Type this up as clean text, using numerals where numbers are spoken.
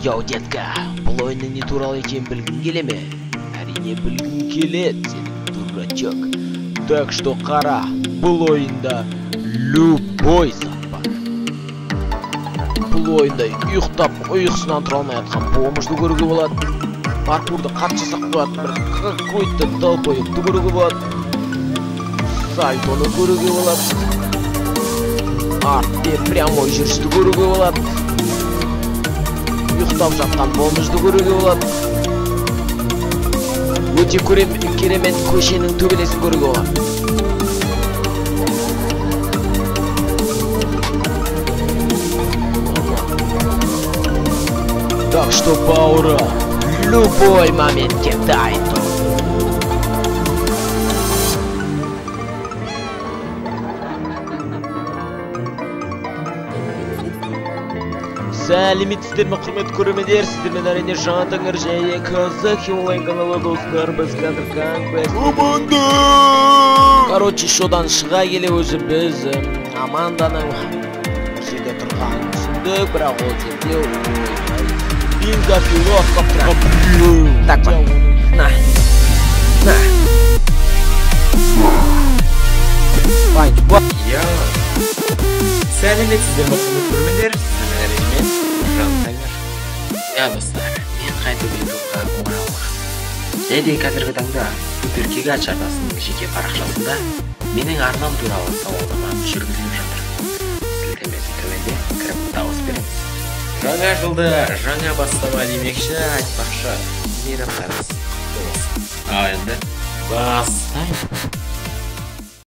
Йоу, детка, бұл ойынның не туралы екенін білгің келе ме? Әрине білгің келеді, сенің дурачок. Так что қара, бұл ойында любой зат бар. Бұл ойында ұйықтап, ұйқысынан тұра алмай жатқан бомжды көруге болады. Паркурды қатты жасап қоятын бір какой-то долбоебті көруге болады. Сальтоны көруге болады. Артте прямой жүрісті көруге болады. Ұйықтап жатқан бомжды көруге болады. Өте керемет көшенің төбелесін көруге болады. Так что, бауыры, любой моментке дайын тұр. Сәлеметсіздер ме, құрметті көрермендер, сіздермен әрине Жаңа Тәңір және Казахи онлайн каналы, достар. Біз қазір Каңбес Аманда. Короче, шодан шыға келе өзі біз Аманданың бір жерде тұрғанын түсіндік, бірақ ол жерде бензопила ұстап тұрған біреу. Так, на. На. Панч, Я. Сәлеметсіздер ме, құрметті көрермендер, сіздермен әрине мен Жан Тәңір. Я, достар, мен қайтып ютубқа оралдым. Және де қазіргі таңда Супер Кигач арнасының жеке парақшасында менің арнам туралы сауалнама жүргізіліп жатыр. Сілтемесі төменде, кіріп дауыс беріңіз. Жаңа жылды жаңа бастама демекші, айтпақшы, мейрамдарыңыз құтты болсын. Ал енді бастаймыз.